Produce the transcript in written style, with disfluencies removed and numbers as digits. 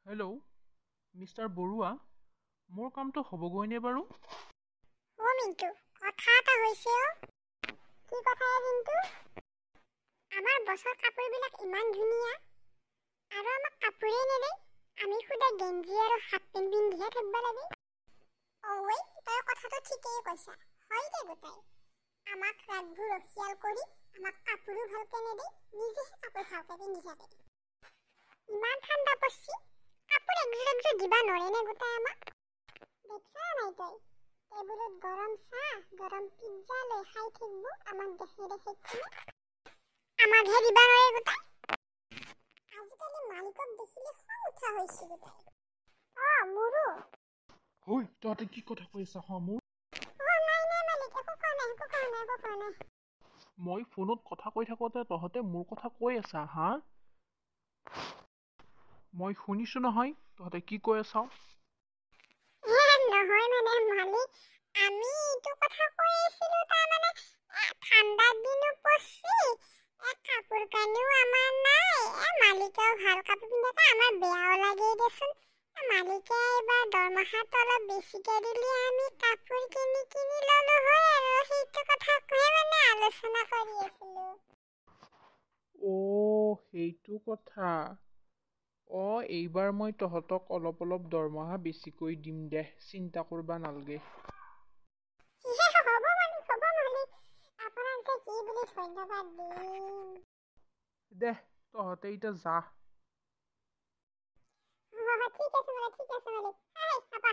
Hello' mister Barua, মোৰ কামটো হ'বগৈনে বাৰু? অ' মিণ্টু, কথা এটা হৈছে অ'। কি কথা হে জিন্তু? আমাৰ বছৰ কাপোৰবিলাক ইমান ধুনীয়া আৰু আমাক কাপোৰেই নেদে। আমি সুদা গেঞ্জি আৰু হাফ পেণ্ট পিন্ধিহে থাকিব লাগে। ঐ, তই কথাটো ঠিকেই কৈছা। হয় দে গোটাই, আমাক ৰাতবোৰ ৰখিয়াল কৰি আমাক কাপোৰো ভালকে নেদে, নিজেহে কাপোৰ ভালকে পিন্ধি থাকে। ইমান ঠাণ্ডা পৰছি, কাপোৰ একযোৰ একযোৰ দিবা নৰেনে গোটাই আমাক? দেখছা নাই তই, টেবুলত গৰম চাহ গৰম পিজ্জা লৈ খাই থাকিব আমাক দেখি দেখি কিনে, আমাকহে দিবা নৰে গোটাই। আজিকালি মালিকক দেখিলে খং উঠা হৈছে গোটাই। অ' মোৰো। ঐ, তহঁতে কি কথা কৈ আছা হা মোৰ? অ' নাই নাই মালিক, একো কোৱা নাই, একো কোৱা নাই, একো কোৱা নাই। মই ফোনত কথা কৈ থাকোঁতে তহঁতে মোৰ কথা কৈ আছা হা? মই শুনিছোঁ নহয় তহঁতে কি কৈ আছ। নহয় মানে মালিক, আমি এইটো কথা কৈ আছিলোঁ, তাৰমানে ঠাণ্ডাৰ দিনো পৰছি, কাপোৰ কানিও আমাৰ নাই, মালিকেও ভাল কাপোৰ পিন্ধে, আমাৰ বেয়াও লাগে দেচোন। মালিকে এইবাৰ দৰমহাটো অলপ বেছিকৈ দিলে আমি কাপোৰ কিনি কিনি ল'লোঁ হয় আৰু, সেইটো কথাহে মানে আলোচনা কৰি আছিলোঁ। অ' সেইটো কথা। অ' এইবাৰ মই তহঁতক অলপ অলপ দৰমহা বেছিকৈ দিম দে, চিন্তা কৰবা নালগে। হ'ব মালিক, হ'ব মালিক, আপোনাক যে কি বুলি ধন্যবাদ দিম। দে তহঁতে এতিয়া যা। ঠিক আছে মালিক, ঠিক আছে মালিক। হাই আপা।